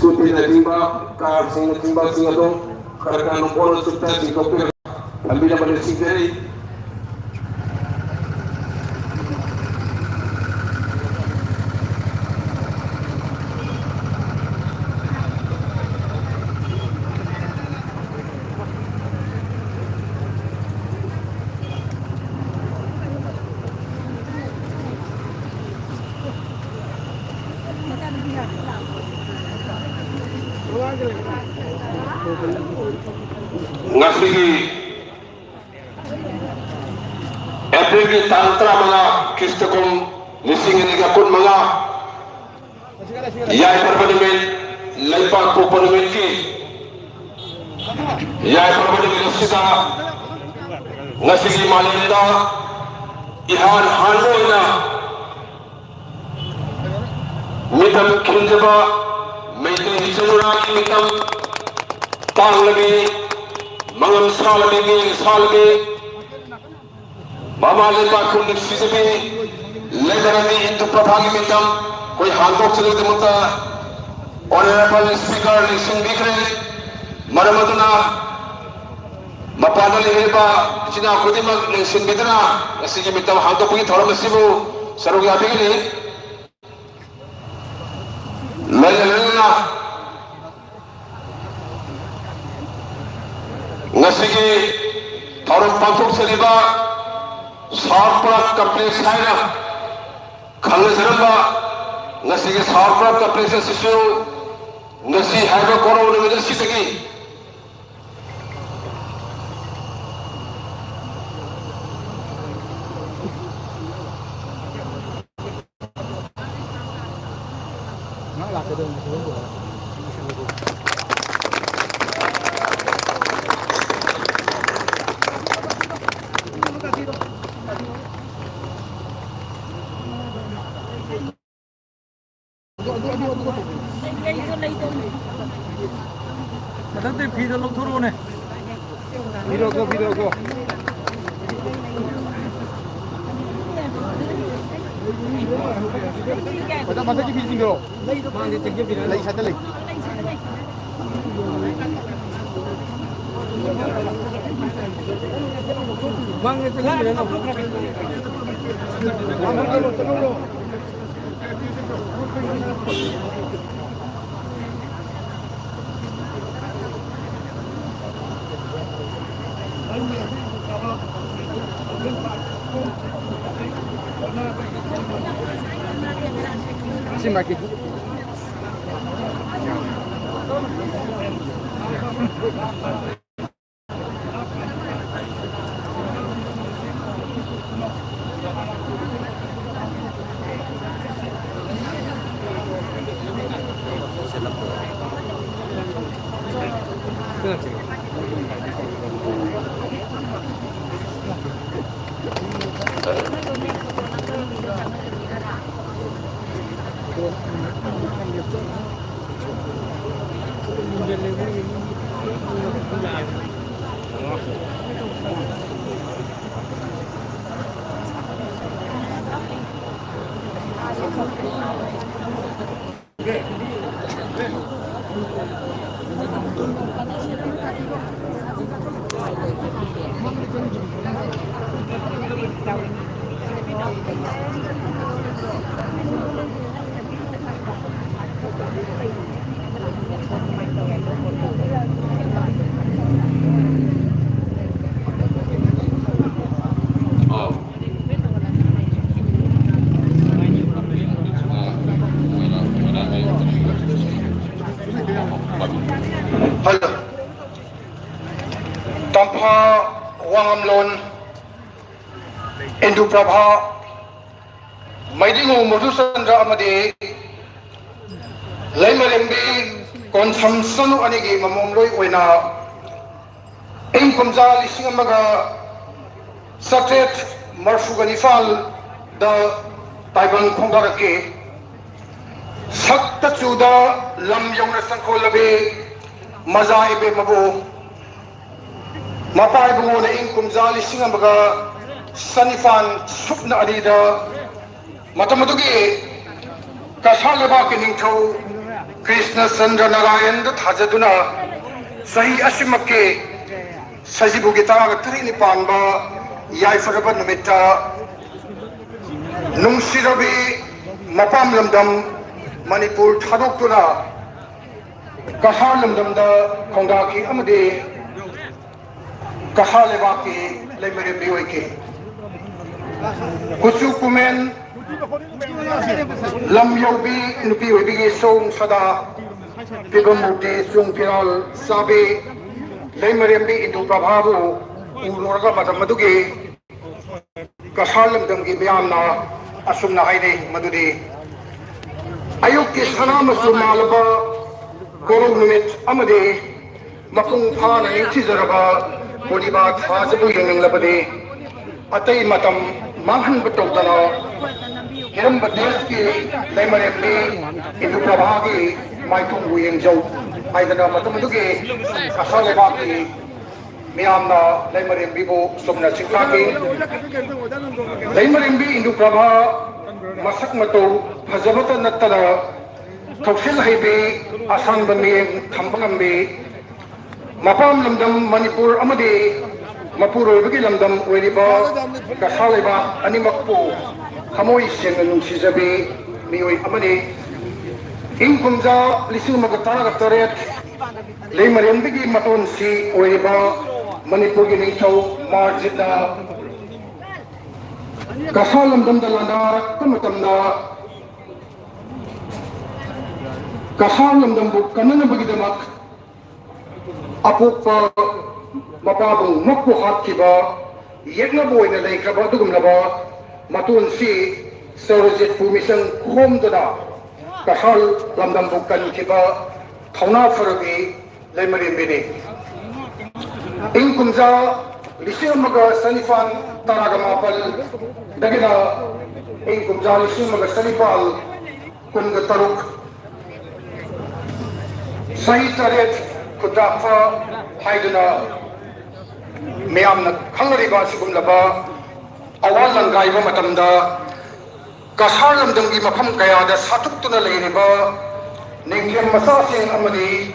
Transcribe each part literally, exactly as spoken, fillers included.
ꯅꯨꯄꯤꯅꯆꯤꯡꯕ, ꯀꯥꯔꯁꯤꯡꯅꯆꯤꯡꯕꯁꯤꯡ ꯑꯗꯨ ꯈꯔ ꯈꯔ ꯅꯨꯡꯄꯣꯛꯂ ꯆꯨꯞꯇ ꯆꯤꯡꯊꯣꯛꯄꯤꯔꯒ ꯊꯝꯕꯤꯅꯕ ꯅꯤꯡꯁꯤꯡꯖꯔꯤ꯫ ꯉꯁꯤꯒꯤ ꯑꯦꯄ꯭ꯔꯤꯜꯒꯤ ꯇꯥꯡ ꯇꯔꯥꯃꯉꯥ, ꯈ꯭ꯔꯤꯁꯇ ꯀꯨꯝ ꯂꯤꯁꯤꯡ ꯑꯅꯤꯒ ꯀꯨꯟꯃꯉꯥ, ꯌꯥꯏꯐꯔꯕ ꯅꯨꯃꯤꯠ, ꯂꯩꯄꯥꯛ ꯄꯣꯛꯄ ꯅꯨꯃꯤꯠꯀꯤ ꯌꯥꯏꯐꯔꯕ ꯅꯨꯃꯤꯠ ꯑꯁꯤꯗ ꯉꯁꯤꯒꯤ ꯃꯥꯂꯦꯝꯗ ꯏꯍꯥꯟ ꯍꯥꯟꯕ ꯑꯣꯏꯅ ꯃꯤꯇꯝ ꯈꯤꯟꯖꯕ ꯃꯩꯇꯩ ꯏꯆꯤꯜ ꯏꯅꯥꯎꯒꯤ ꯃꯤꯇꯝ ꯇꯥꯡꯂꯕꯤ, ꯃꯉꯝ ꯁꯥꯂꯕꯤ, ꯃꯤꯡ ꯁꯥꯂꯕꯤ, ꯃꯃꯥ ꯂꯩꯕꯥꯛꯄꯨ ꯅꯨꯡꯁꯤꯖꯕꯤ ꯂꯩꯃꯔꯦꯟꯕꯤ ꯏꯟꯗꯨ ꯄ꯭ꯔꯚꯥꯒꯤ ꯃꯤꯇꯝ ꯑꯩꯈꯣꯏ ꯍꯥꯡꯗꯣꯛꯆꯕꯒꯤꯗꯃꯛꯇ Honorable Speaker ꯅꯤꯡꯁꯤꯡꯕꯤꯈ꯭ꯔꯦ꯫ ꯃꯔꯝ ꯑꯗꯨꯅ ꯃꯄꯥꯟꯗ ꯂꯩꯔꯤꯕ ꯏꯆꯤꯟ ꯏꯅꯥꯎ ꯈꯨꯗꯤꯡꯃꯛ ꯅꯤꯡꯁꯤꯡꯕꯤꯗꯨꯅ ꯉꯁꯤꯒꯤ ꯃꯤꯇꯝ ꯍꯥꯡꯗꯣꯛꯄꯒꯤ ꯊꯧꯔꯝ ꯑꯁꯤꯕꯨ ꯁꯔꯨꯛ ꯌꯥꯕꯤꯒꯅꯤ꯫ ꯂꯣꯏꯅ ꯂꯣꯏꯅꯅ ꯉꯁꯤꯒꯤ ꯊꯧꯔꯝ ꯄꯥꯡꯊꯣꯛꯆꯔꯤꯕ ꯁꯥꯎꯠ ꯄꯔꯥꯛ ꯀꯝꯄ꯭ꯂꯦꯛꯁ ꯍꯥꯏꯅ ꯈꯪꯅꯖꯔꯝꯕ ꯉꯁꯤꯒꯤ ꯁꯥꯎꯠ ꯄꯔꯥꯛ ꯀꯝꯄ꯭ꯂꯦꯛꯁ ꯑꯁꯤꯁꯨ ꯉꯁꯤ ꯍꯥꯏꯕ ꯀꯣꯔꯧ ꯅꯨꯃꯤꯠ ꯑꯁꯤꯗꯒꯤ ꯃꯊꯛꯇꯩ ꯐꯤꯗꯣ ꯂꯧꯊꯣꯔꯛꯑꯣꯅꯦ꯫ ꯐꯤꯗꯣ ꯂꯧꯊꯣ, ꯐꯤꯗꯣ ꯂꯧꯊꯣ꯫ ꯃꯊꯛ-, ꯃꯊꯛꯀꯤ ꯐꯤ ꯆꯤꯡꯊꯣꯔꯛꯑꯣ꯫ ꯂꯩ ꯁꯥꯏꯠꯇ ꯂꯩ꯫ Sim, aqui. ꯍꯜꯂꯣ꯫ ꯇꯝꯐꯥ ꯋꯥꯉꯝꯂꯣꯟ, ꯏꯟꯗꯨ ꯄ꯭ꯔꯚꯥ, ꯃꯩꯗꯤꯉꯨ ꯃꯙꯨꯆꯟꯗ꯭ꯔ ꯑꯃꯗꯤ ꯂꯩꯃꯔꯦꯝꯕꯤ ꯀꯣꯟꯁꯝ ꯁꯅꯨ ꯑꯅꯤꯒꯤ ꯃꯃꯣꯝꯂꯣꯏ ꯑꯣꯏꯅ ꯏꯪ ꯀꯨꯝꯖꯥ ꯂꯤꯁꯤꯡ ꯑꯃꯒ ꯆꯥꯇ꯭ꯔꯦꯠ ꯃꯔꯐꯨꯒ ꯅꯤꯄꯥꯜꯗ ꯇꯥꯏꯕꯪ ꯈꯣꯡꯗꯥꯔꯛꯈꯤ꯫ ꯁꯛꯇ ꯆꯨꯗ ꯂꯝ ꯌꯧꯅ ꯆꯪꯈꯣꯜꯂꯕꯤ ꯃꯖꯥ ꯏꯕꯦꯝꯃꯕꯨ ꯃꯄꯥ ꯏꯕꯨꯡꯉꯣꯅ ꯏꯪ ꯀꯨꯝꯖꯥ ꯂꯤꯁꯤꯡ ꯑꯃꯒ ꯆꯅꯤꯄꯥꯟ ꯁꯨꯞꯅ ꯑꯅꯤꯗ ꯃꯇꯝ ꯑꯗꯨꯒꯤ ꯀꯁꯥꯔ ꯂꯩꯕꯥꯛꯀꯤ ꯅꯤꯡꯊꯧ ꯀ꯭ꯔꯤꯁꯅ ꯆꯟꯗ꯭ꯔ ꯅꯥꯔꯥꯌꯟꯗ ꯊꯥꯖꯗꯨꯅ ꯆꯍꯤ ꯑꯁꯤꯃꯛꯀꯤ ꯁꯖꯤꯕꯨꯒꯤ ꯇꯔꯥꯒ ꯇꯔꯦꯠꯅꯤ ꯄꯥꯟꯕ ꯌꯥꯏꯐꯔꯕ ꯅꯨꯃꯤꯠꯇ ꯅꯨꯡꯁꯤꯔꯕꯤ ꯃꯄꯥꯝ ꯂꯝꯗꯝ ꯃꯅꯤꯄꯨꯔ ꯊꯥꯗꯣꯛꯇꯨꯅ ꯀꯁꯥꯔ ꯂꯝꯗꯝꯗ ꯈꯣꯡꯗꯥꯈꯤ ꯑꯃꯗꯤ ꯀꯁꯥꯔ ꯂꯩꯕꯥꯛꯀꯤ ꯂꯩꯃꯔꯦꯝꯕꯤ ꯑꯣꯏꯈꯤ꯫ ꯀꯨꯆꯨ ꯀꯨꯃꯦꯟ ꯂꯝ ꯌꯧꯕꯤ ꯅꯨꯄꯤ ꯑꯣꯏꯕꯤꯒꯤ ꯁꯣꯡ ꯁꯗꯥ ꯐꯤꯕꯝ ꯃꯨꯔꯇꯤ ꯆꯨꯡ ꯐꯤꯔꯥꯜ ꯆꯥꯕꯤ ꯂꯩꯃꯔꯦꯝꯕꯤ ꯏꯟꯗꯨ ꯄ꯭ꯔꯚꯥꯕꯨ ꯎꯔꯨꯔꯒ ꯃꯇꯝ ꯑꯗꯨꯒꯤ ꯀꯁꯥꯔ ꯂꯝꯗꯝꯒꯤ ꯃꯤꯌꯥꯝꯅ ꯑꯁꯨꯝꯅ ꯍꯥꯏꯅꯩ ꯃꯗꯨꯗꯤ ꯑꯌꯨꯛꯀꯤ ꯁꯅꯥ ꯃꯆꯨ ꯃꯥꯜꯂꯕ ꯀꯣꯔꯧ ꯅꯨꯃꯤꯠ ꯑꯃꯗꯤ ꯃꯄꯨꯡ ꯐꯥꯅ ꯅꯤꯡꯊꯤꯖꯔꯕ ꯄꯨꯔꯅꯤꯃꯥ ꯊꯥꯁꯤꯕꯨ ꯌꯦꯡꯅꯤꯡꯂꯕꯗꯤ ꯑꯇꯩ ꯃꯇꯝ ꯃꯥꯡꯍꯟꯕ ꯇꯧꯗꯅ ꯍꯤꯔꯝꯕ ꯗꯦꯁꯀꯤ ꯂꯩꯃꯔꯦꯝꯕꯤ ꯏꯟꯗꯨꯄ꯭ꯔꯚꯥꯒꯤ ꯃꯥꯏꯊꯣꯡꯕꯨ ꯌꯦꯡꯖꯧ ꯍꯥꯏꯗꯅ ꯃꯇꯝ ꯑꯗꯨꯒꯤ ꯀꯁꯥꯔ ꯂꯩꯕꯥꯛꯀꯤ ꯃꯤꯌꯥꯝꯅ ꯂꯩꯃꯔꯦꯝꯕꯤꯕꯨ ꯆꯨꯝꯅ ꯆꯤꯡꯊꯥꯈꯤ꯫ ꯂꯩꯃꯔꯦꯝꯕꯤ ꯏꯟꯗꯨꯄ꯭ꯔꯚꯥ ꯃꯁꯛ ꯃꯇꯧ ꯐꯖꯕꯇ ꯅꯠꯇꯅ ꯊꯧꯁꯤꯜ ꯍꯩꯕꯤ, ꯑꯁꯥꯡꯕ ꯃꯤꯠꯌꯦꯡ ꯊꯝꯕ ꯉꯝꯕꯤ, ꯃꯄꯥꯝ ꯂꯝꯗꯝ ꯃꯅꯤꯄꯨꯔ ꯑꯃꯗꯤ ꯃꯄꯨꯔꯣꯏꯕꯒꯤ ꯂꯝꯗꯝ ꯑꯣꯏꯔꯤꯕ ꯀꯁꯥꯔ ꯂꯩꯕꯥꯛ ꯑꯅꯤꯃꯛꯄꯨ ꯊꯃꯣꯏ ꯁꯦꯡꯅ ꯅꯨꯡꯁꯤꯖꯕꯤ ꯃꯤꯑꯣꯏ ꯑꯃꯅꯤ꯫ ꯏꯪ ꯀꯨꯝꯖꯥ ꯂꯤꯁꯤꯡ ꯑꯃꯒ ꯇꯔꯥꯒ ꯇꯔꯦꯠ ꯂꯩꯃꯔꯦꯝꯕꯤꯒꯤ ꯃꯇꯣꯟꯁꯤ ꯑꯣꯏꯔꯤꯕ ꯃꯅꯤꯄꯨꯔꯒꯤ ꯅꯤꯡꯊꯧ ꯃꯥꯔꯖꯤꯠꯅ ꯀꯁꯥꯔ ꯂꯝꯗꯝꯗ ꯂꯥꯟꯗꯥꯔꯛꯄ ꯃꯇꯝꯗ ꯀꯁꯥꯔ ꯂꯝꯗꯝꯕꯨ ꯀꯟꯅꯅꯕꯒꯤꯗꯃꯛ ꯑꯄꯣꯛꯄ ꯃꯄꯥꯕꯨꯡꯃꯛꯄꯨ ꯍꯥꯠꯈꯤꯕ ꯌꯦꯛꯅꯕ ꯑꯣꯏꯅ ꯂꯩꯈ꯭ꯔꯕ ꯑꯗꯨꯒꯨꯝꯂꯕ ꯃꯇꯣꯟꯁꯤ ꯆꯧꯔꯖꯤꯠꯄꯨ ꯃꯤꯆꯪ ꯈꯣꯝꯗꯨꯅ ꯀꯁꯥꯔ ꯂꯝꯗꯝꯕꯨ ꯀꯟꯈꯤꯕ ꯊꯧꯅꯥ ꯐꯔꯕꯤ ꯂꯩꯃꯔꯦꯝꯕꯤꯅꯤ꯫ ꯏꯪ ꯀꯨꯝꯖꯥ ꯂꯤꯁꯤꯡ ꯑꯃꯒ ꯆꯅꯤꯄꯥꯟ ꯇꯔꯥꯒ ꯃꯥꯄꯜꯗꯒꯤꯅ ꯏꯪ ꯀꯨꯝꯖꯥ ꯂꯤꯁꯤꯡ ꯑꯃꯒ ꯆꯅꯤꯄꯥꯜ ꯀꯨꯟꯒ ꯇꯔꯨꯛ ꯆꯍꯤ ꯇꯔꯦꯠ ꯈꯨꯟꯗ꯭ꯔꯥꯛꯄ ꯍꯥꯏꯗꯨꯅ ꯃꯤꯌꯥꯝꯅ ꯈꯪꯅꯔꯤꯕ ꯑꯁꯤꯒꯨꯝꯂꯕ ꯑꯋꯥ ꯂꯪꯒꯥꯏꯕ ꯃꯇꯝꯗ ꯀꯁꯥꯔ ꯂꯝꯗꯝꯒꯤ ꯃꯐꯝ ꯀꯌꯥꯗ ꯁꯥꯠꯇꯣꯛꯇꯨꯅ ꯂꯩꯔꯤꯕ ꯅꯤꯡꯊꯦꯝ ꯃꯆꯥꯁꯤꯡ ꯑꯃꯗꯤ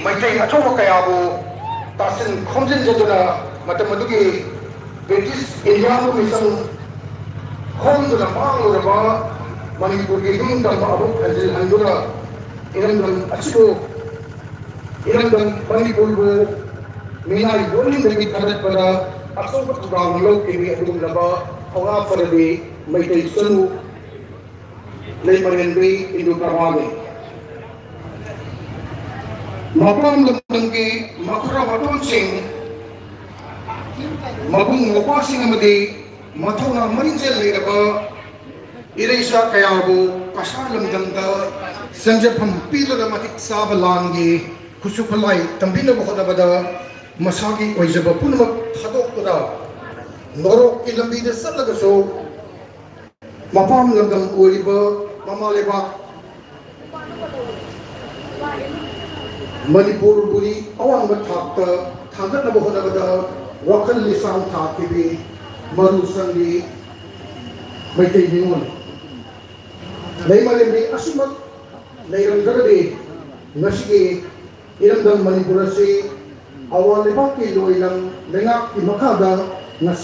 ꯃꯩꯇꯩ ꯑꯆꯧꯕ ꯀꯌꯥꯕꯨ ꯇꯥꯁꯤꯟ ꯈꯣꯝꯖꯤꯟꯖꯗꯨꯅ ꯃꯇꯝ ꯑꯗꯨꯒꯤ ꯕ꯭ꯔꯤꯇꯤꯁ ꯏꯟꯗꯤꯌꯥꯕꯨ ꯃꯤꯆꯪ ꯍꯣꯝꯗꯨꯅ ꯃꯥꯡꯂꯨꯔꯕ ꯃꯅꯤꯄꯨꯔꯒꯤ ꯅꯤꯡꯇꯝꯕ ꯑꯃꯨꯛ ꯍꯟꯖꯤꯜꯍꯟꯗꯨꯅ ꯏꯔꯝꯗꯝ ꯑꯁꯤꯕꯨ, ꯏꯔꯝꯗꯝ ꯃꯅꯤꯄꯨꯔꯕꯨ ꯃꯤꯅꯥꯏ ꯌꯣꯟꯅꯤꯡꯗꯒꯤ ꯊꯥꯗꯠꯄꯗ ꯑꯆꯧꯕ ꯊꯧꯗꯥꯡ ꯂꯧꯈꯤꯕ ꯑꯗꯨꯒꯨꯝꯂꯕ ꯊꯧꯅꯥ ꯐꯔꯕꯤ ꯃꯩꯇꯩ ꯆꯅꯨ ꯂꯩꯃꯔꯦꯟꯕꯤ ꯏꯟꯗꯨ ꯄ꯭ꯔꯚꯥꯅꯤ꯫ ꯃꯄꯥꯝ ꯂꯝꯗꯝꯒꯤ ꯃꯈꯨꯔꯥ ꯃꯇꯣꯟꯁꯤꯡ, ꯃꯕꯨꯡ ꯃꯧꯄ꯭ꯋꯥꯁꯤꯡ ꯑꯃꯗꯤ ꯃꯊꯧꯅꯥ ꯃꯔꯤꯡꯖꯦꯜ ꯂꯩꯔꯕ ꯏꯔꯩꯆꯥ ꯀꯌꯥꯕꯨ ꯀꯁꯥꯔ ꯂꯝꯗꯝꯗ ꯆꯪꯖꯐꯝ ꯄꯤꯗꯨꯅ ꯃꯇꯤꯛ ꯆꯥꯕ ꯂꯥꯟꯒꯤ ꯈꯨꯠꯁꯨ ꯈꯨꯠꯂꯥꯏ ꯇꯝꯕꯤꯅꯕ ꯍꯣꯠꯅꯕꯗ ꯃꯁꯥꯒꯤ ꯑꯣꯏꯖꯕ ꯄꯨꯝꯅꯃꯛ ꯊꯥꯗꯣꯛꯇꯨꯅ ꯅꯣꯔꯣꯛꯀꯤ ꯂꯝꯕꯤꯗ ꯆꯠꯂꯒꯁꯨ ꯃꯄꯥꯝ ꯂꯝꯗꯝ ꯑꯣꯏꯔꯤꯕ ꯃꯃꯥ ꯂꯩꯕꯥꯛ ꯃꯅꯤꯄꯨꯔꯕꯨꯗꯤ ꯑꯋꯥꯡꯕ ꯊꯥꯛꯇ ꯊꯥꯡꯒꯠꯅꯕ ꯍꯣꯠꯅꯕꯗ ꯋꯥꯈꯜ ꯂꯤꯁꯥꯡ ꯊꯥꯈꯤꯕꯤ ꯃꯔꯨ ꯆꯪꯕꯤ ꯃꯩꯇꯩ ꯅꯤꯉꯣꯜ ꯂꯩꯃꯔꯦꯟꯕꯤ ꯑꯁꯤꯃꯛ ꯂꯩꯔꯝꯗ꯭ꯔꯒꯗꯤ ꯉꯁꯤꯒꯤ ꯏꯔꯝꯗꯝ ꯃꯅꯤꯄꯨꯔ ꯑꯁꯤ ꯑꯋꯥ ꯂꯩꯕꯥꯛꯀꯤ ꯂꯣꯏꯂꯝ ꯂꯩꯉꯥꯛꯀꯤ ꯃꯈꯥꯗ ꯉꯁꯤ